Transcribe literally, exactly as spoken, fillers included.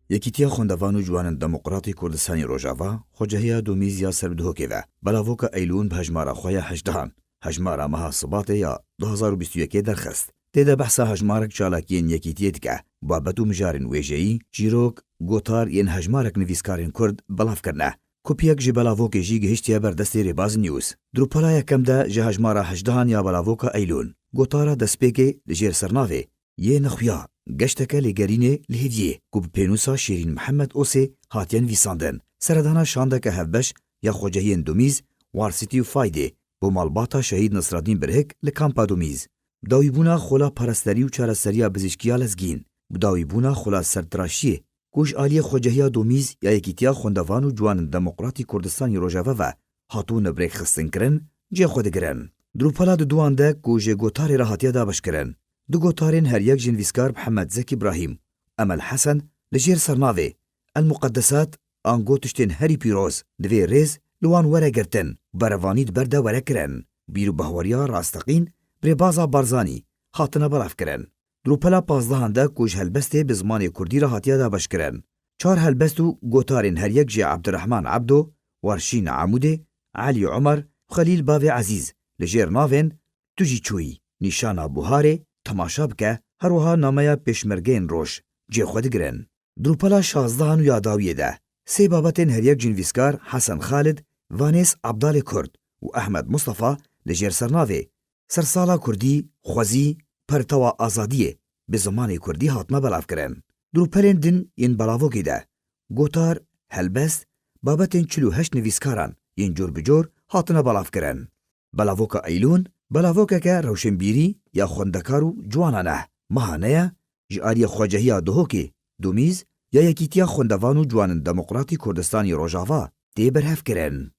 Yekîtiya Xwendevan û Ciwanan Demokratî Kurdistanê Rojava, xwecehiya Domîz ya ser bi Duhokê ve, belavoka Eylûn bi hejmara xwe ya hejdehan, hejmara meha Sibatê ya du hazar û bîst û yekê derxist. Tê de behsa hejmarek çalakiyên Yekîtiyê dike, babet û mijarên wêjeyî, çîrok, gotar yên hejmarek nivîskarên Kurd belav kirine. Kopiyek ji belavokê jî gihiştiye ber destê Rêbaz News. Drûpela yekem de ji hejmara hejdehan ya belavoka Eylûn, gotara destpêkê li jêr sernavê Yê nexuya, geşteke lêgerînê li hêviyê ku bi pênûsa Şêrîn Mihemed Osê hatiye nivîsandin. Seredana şandeke hevbeş ya xwecehiyên Domîz, War City û Faydê bo malbata Şehîd Nisredîn Birhik li kampa Domîz. Dawîbûna xola parasterî û çareseriya bizîşkiya lezgîn, bi dawîbûna xola sertiraşiyê ku ji aliyê xwecehiya Domîz ya Yekîtiya Xwendevan û Ciwanin Demokratî Kurdistanî Rojava ve hatibûn bi rêkxistin kirin, cihê xwe digirin. Drûpela di duwan de ku ji gotarê re hatiye dabeşkirin. Du gotarên her yek ji nivîskar Mihemed Zekî Brahîm, Emel Hesen li jêr sernavê El Muqeddesat, ango tiştên herî pîroz, divê rêz li wan were girtin û berevanî di ber de were kirin. Bîr û bahweriya rasteqîn bi rêbaza Barzanî hatine belavkirin. Di rûpela pazdehan de ku ji helbestê bi zimanê kurdî re hatiye dabeşkirin. Çar helbest û gotarên her yek jê Ebdirehman Ebdo, Warşîn Amûdê, Elî Omer û Xelîl Bavê Ezîz li jêr navên Tu jî çûyî, Nîşana Buharê, Temaşa bike, her wiha nameya Pêşmergeyên Roj cihê xwe digirin. Di rûpela şazdehan û ya dawiyê de sê babetên her yek ji nivîskar Hesen Xalid, Vanês Abdalê Kurd û Ehmed Mustafa li jêr sernavê Sersala Kurdî, Xwezî, Pertewa Azadiyê bi zimanê Kurdî hatine belavkirin. Di rûpelên din yên belavokê de gotar, helbest, babetên çil û heşt nivîskaran yên cor bi cor hatine belavkirin. Belavoka Eylûn, belavokeke rewşenbîrî ya xwendekar û ciwanan e. Meha ne ye, ji aliyê xwecehiya Duhokê, Domîz, ya Yekîtiya Xwendevan û Ciwanin Demokratî Kurdistanî Rojava tê berhevkirin.